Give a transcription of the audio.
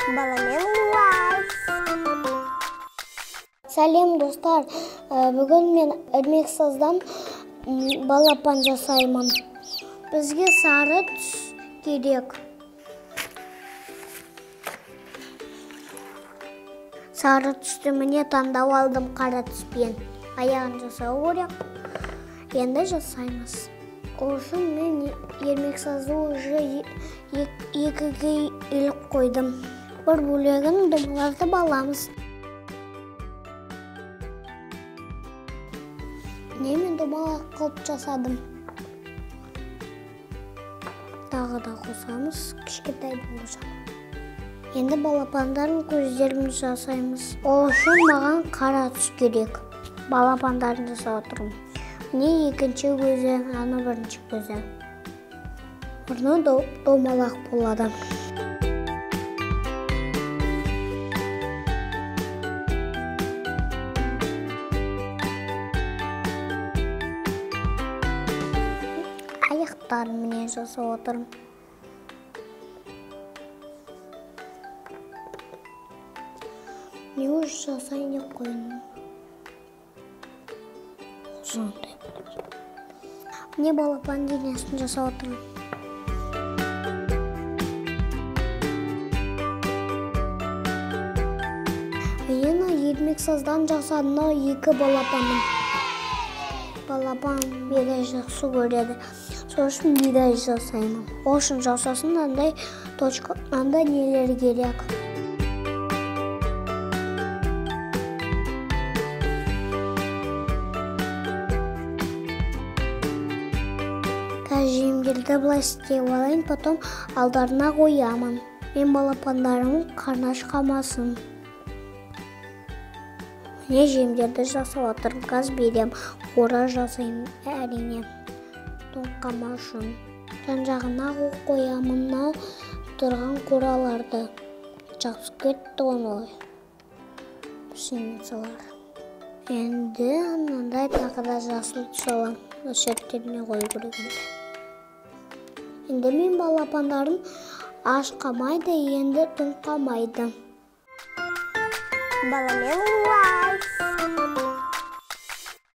Баламен лайф. Сәлем, достар. Бүгін мен өрмексаздан балапан жасаймын. Бізге сары түс керек. Сары түсті міне таңдап алдым қара түспен. Аяғын жасау керек. Енді жасаймыз. Ол үшін мен ермексазды уже екіге іліп қойдым. Бір бөлегін домалатып аламыз. Міне мен домалақ қылып жасадым. Тағы да қосамыз, кішкентай болса. Енді балапандардың көздерін жасаймыз. Ол үшін маған қара түс керек. Балапандарын жасап отырмын. Міне екінші көзі, ана бірінші көзі. Мұрны домалақ болады. Аяқтарын міне жасап отырмын. Не уже жасайын деп қойдым. Сондай болады. Міне балапан денесін жасап отырмын. Міне ермексаздан жасадым мынау екі балапаным. Балапан бидай жақсы көреді. Сол үшін бидай жасаймын. Ол үшін жасасын мынандай точка, мынандай нелер керек. Жемдерді былай істеп алайын, потом алдарына қоямын. Мен балапандарым қарны аш қалмасын. Міне жемдерді жасап отырмын, қазір берем. Қора жасаймын әрине, тоңып қалмау үшін. Жан-жағына қоямын мынау тұрған қораларды. Жабысып кетті ғой мынау пшеницалар. Енді мынандай тағы да жасыл түс аламын. Осы шеттеріне қою керек енді. Енді мен балапандарым аш қалмайды, енді тоңып қалмайды. Баламен лайф.